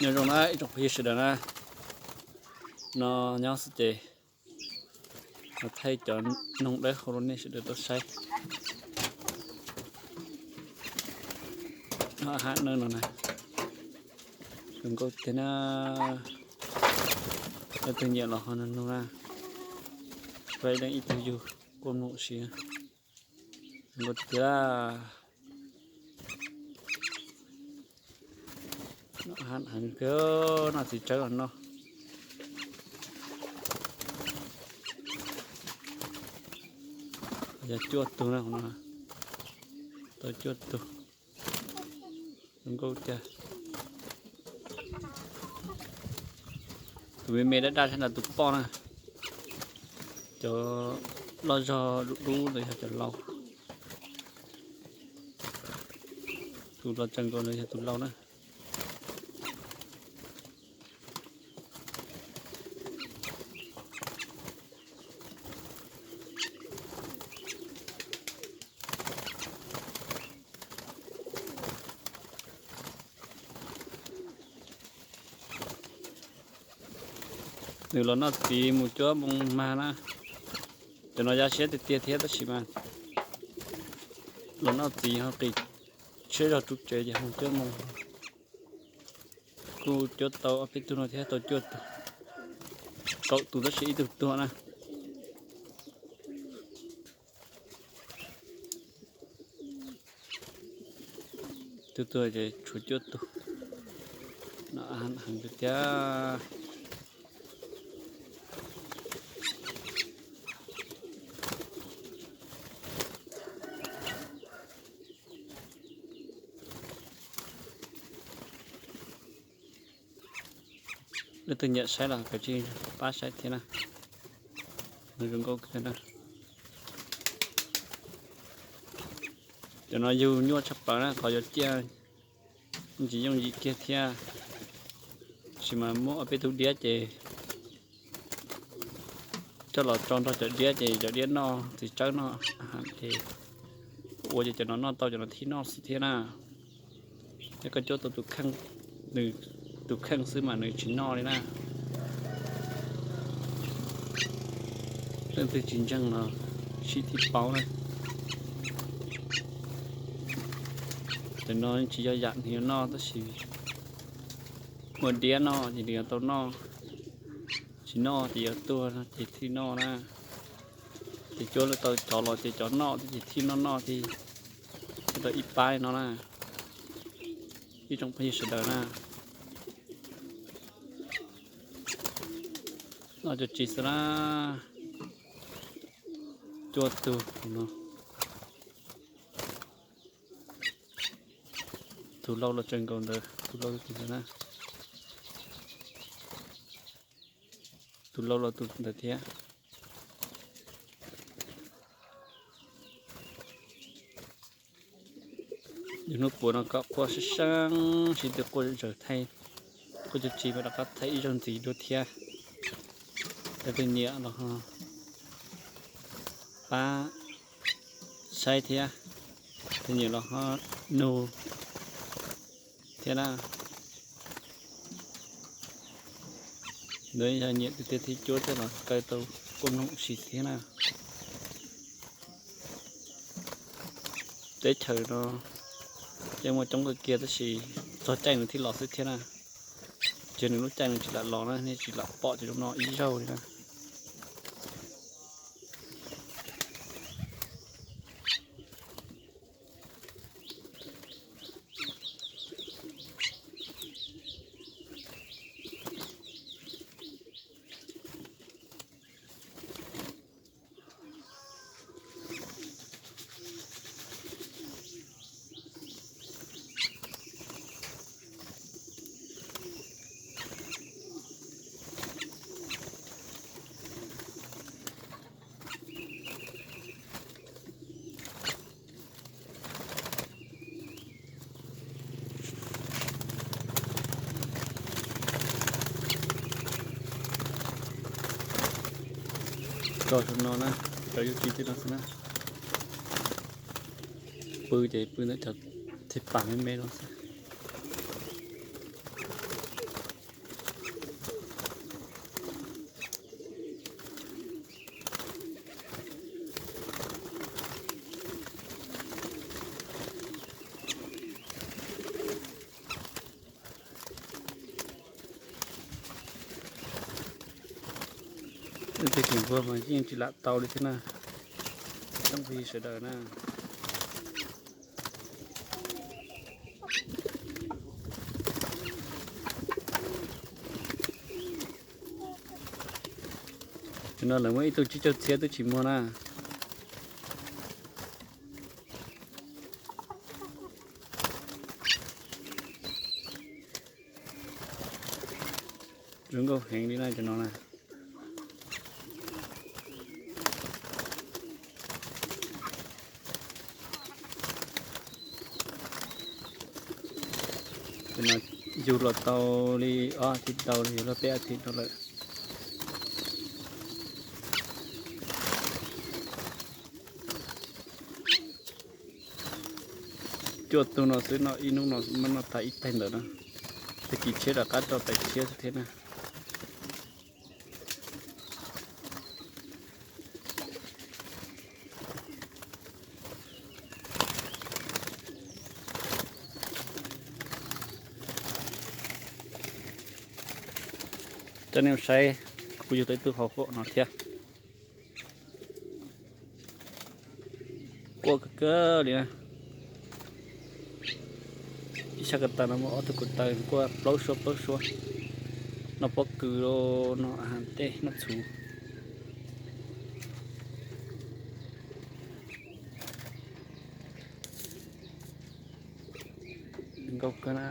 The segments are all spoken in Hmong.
Nyob zoo na ib tsoom phooj ywg sawv daws na, no nyob xwb ces los thaij cov noog dawb hau rau nej sawv daws tau saib. No hab no na, zoo nkauj tiag na. Leej twg nyiam los ho nug na, pab leej ib tug yug kuj nug si. Zoo nkauj tiag. Noj txiv tsawb los noj. Yog cuaj tug na, tau cuaj tug. Zoo nkauj tiag. Tus me me daj daj thiab ntawd tus poj na. Cov loj zog dub dub ntawd yog cov laus. Tus los tsees nkaus ntawd yog tus laus na. Nws los noj txiv mus cuab moos mag na. Cov no ya siab tiag tiag thiab tab sis mas los noj txiv ho qis siab zog rub tsev ces mus cuab moos. Kuj cuab tau ob peb tug no thiab, tau cuaj tug. Kaum tus tab sis ib tug tuag na. Tus tuag ces tshuav cuaj tug. No heev tiag. Leej twg nyiam saib los kav tsij pab saib thiab na. Nws zoo nkauj kawg na. Cov no yug nyuaj tshaj plaws na, qhov yuav ciaj tsis yooj yim kiag thiab. Tab sis mas muaj ob peb tug diab ces coj los tso nrog cov diab ces cov diab noj txiv tsawb noj ces ua ces cov no noj tau cov no thiaj noj xwb thiab na. Yog koj cuab tau tus kheej, nws tus kheej xwb mas nws tsis noj li na. Leej twg tsis ntseeg los sim thiaj paub na. Cov no tsis yog yam nws yuav noj tab sis muaj diab noj ces nws yuav tau noj. Tsis noj ces yuav tuag no ces thiaj noj na. Ces cuab tau cov los ces cov noj ces thiaj noj noj thiaj tau ib pab li no na. Ib tsoom phooj ywg sawv daws na, noj cov tsis xwb na. Cuaj tug no. Tus laus los tsees nkaus ntawd, tus laus tus ntawd na. Tus laus los tus ntawd thiab. Yog hnub puas no kom quaj sab sab sib tw quaj zawm thaij quaj cov tsis mas rov qab thaij ib zaug ntxiv dua thiab. Leej twg nyiam los pab saib thiab, leej twg nyiam los ho nug thiab na. Ntawd yog nyiam tiag tiag thiab cuab thiab los kaw tau kuj nug ua si thiab na. Teb chaws no yeej muaj coob kawg kiag tab sis txog caij nws thiaj los xwb thiab na. Ces nws lub caij nws tsis lam los na, nej tsis lam pom cov no ib zaug li na. Tso saum no na, cov yuv tsis tej no xwb na. Pw ces pw ntawm cov txiv pas me me no xwb. Tej kev nquag mas yeej tsis lam tau li thiab na. Tsoom phooj ywg sawv daws na. Tam no lawv muaj ib tug tsib caug txhiab twb tsis muag na. Zoo nkauj heev li na cov no na. Cov no yug los tau li ob thiv ntau li, yug los peb thiv no lawm. Cuaj tug no xwb no, ib hnub no mas noj tag ib taig ntawd na. Tag kis tshiab rov qab rau taig tshiab xwb thiab na. Coj nej saib, kuv yug tau ib tug hauv qab no thiab. Quaj kawg kawg li na. Ib sab ko taw no muaj ob tug ko taw quaj plaub suab plaub suab. Noj pob kws, noj tej noj txhuv. Nkauj kawg na.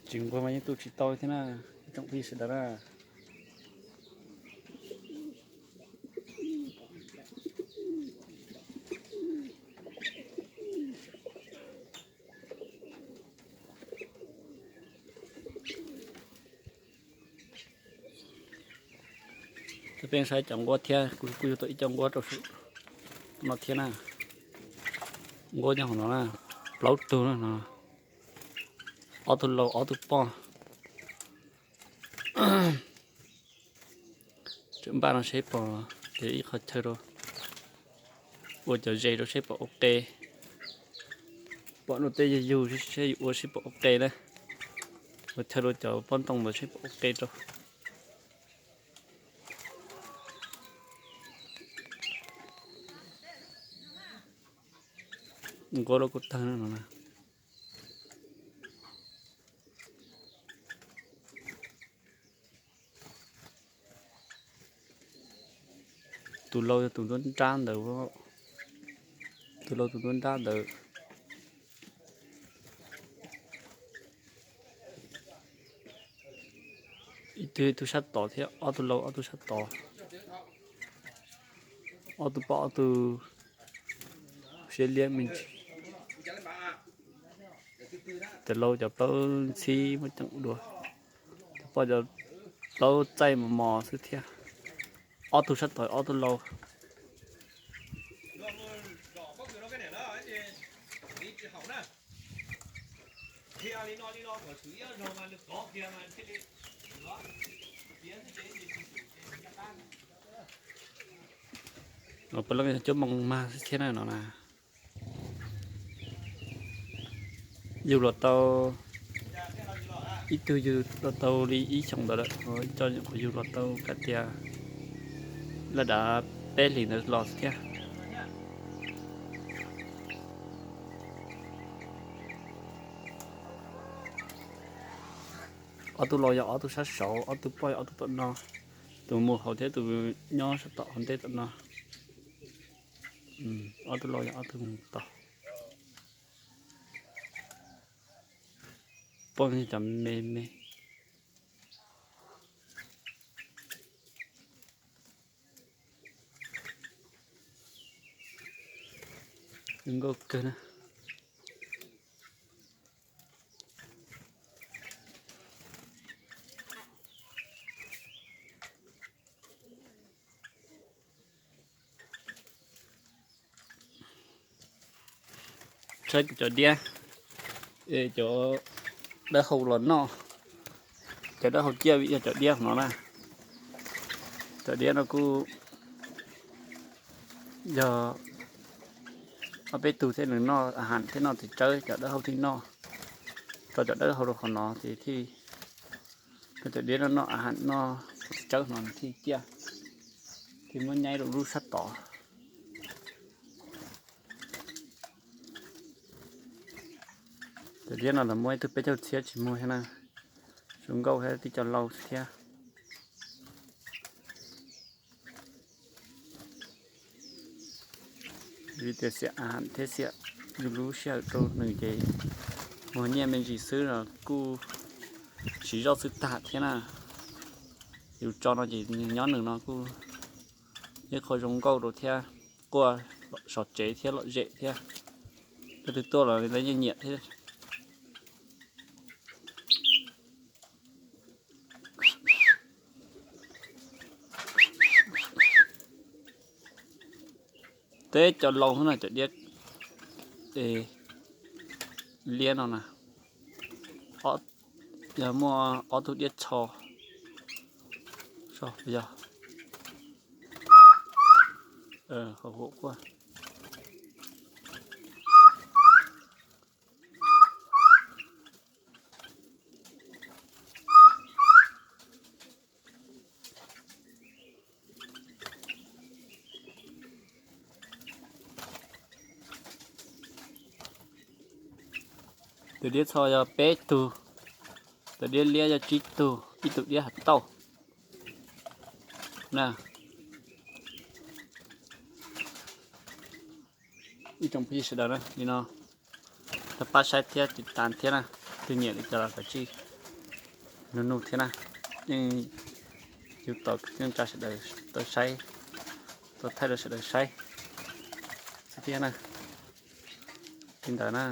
Tsis nquag mas yeej tu tsis tau thiab na, ib tsoom phooj ywg sawv daws na. Peb saib cov nquab thiab, kuv kuj yug tau ib co nquab rau saum no thiab na. Nquab nyob hauv no na, plaub tug na no, ob tug lau ob tug poj. Tseem npaj no seb pom, ces ib qho chaw rau, ua cov zes rau seb pom ua qe. Pom no tej yug yug seb yuav ua seb pom ua qe na. Ua chaw rau cov pob ntoo ntawd seb pom ua qe rau. Nquab loj kuj tawg no na. Tus lau yog tus nruab nrab ntawd, tus lau tus nruab nrab ntawd. Ib tug ib tug sab tod thiab, ob tug lau ob tug sab tod. Ob tug poj ob tug siab liab me ntsis. Cov lau cov plaub ntxhib muab ceem dua. Cov poj cov plaub txaij mos mos xwb thiab. Ob tug sab tod ob tug lau. Puav leej yog cuab moos mag xwb thiab na no na. Yug los tau, ib tug yug los tau li ib xyoos ntawd lawm, ib co nyuam qhuav yug los tau kav tias laj dav peb hlis ntawd los xwb thiab. Ob tug lau yog ob tug sab saud, ob tug poj yog ob tug tom no, tus mus hauv thiab tus nyob sab tom hauv ntej tom no. Ob tug lau yog ob tug mus tod. Poj cov me me. Zoo nkauj kawg na. Saib cov diab, cov dawb hau los noj, cov dawb hau ciaj vim yog cov diab no na. Cov diab no kuj yog Ob peb tug thiab nws noj a has thiab noj txiv tsawb, cov dawb hau thiaj noj, tso cov dawb hau rau qhov no ces thiaj, cov diab no noj a has noj txiv tsawb no nws thiaj ciaj, thiaj muab nyaib rau lub sab tod. Cov diab no los muaj ib tug peb caug txhiab tsis muag thiab na, zoo nkauj thiab tib co lau thiab. Vim tias xiam a has thiab xiam yus lub sij hawm rau nws ces muag nyiaj me ntsis xwb los kuj siv zoj xwb tag thiab na. Yus tso no ces nws nyob nws no kuj ib qho zoo nkauj rau thiab, quaj sov tsev thiab lom zem thiab, leej twg tuaj los lawv yeej nyiam thiab. Teb cov lau xwb na, cov diab liab no na, yog muaj ob tug diab txho, yog qhov huam quaj. Tus diab txho yog peb tug, tus diab liab yog tsib tug, ib tug diab hav tauj na. Ib tsoom phooj ywg sawv daws na, li no thov pab saib thiab tiv tas thiab na, tus nyiam li cas los kav tsij nug nug thiab na. Yeej yug tau tsa sawv daws tau saib, tau thaij rau sawv daws saib xwb thiab na. Li ntawd na.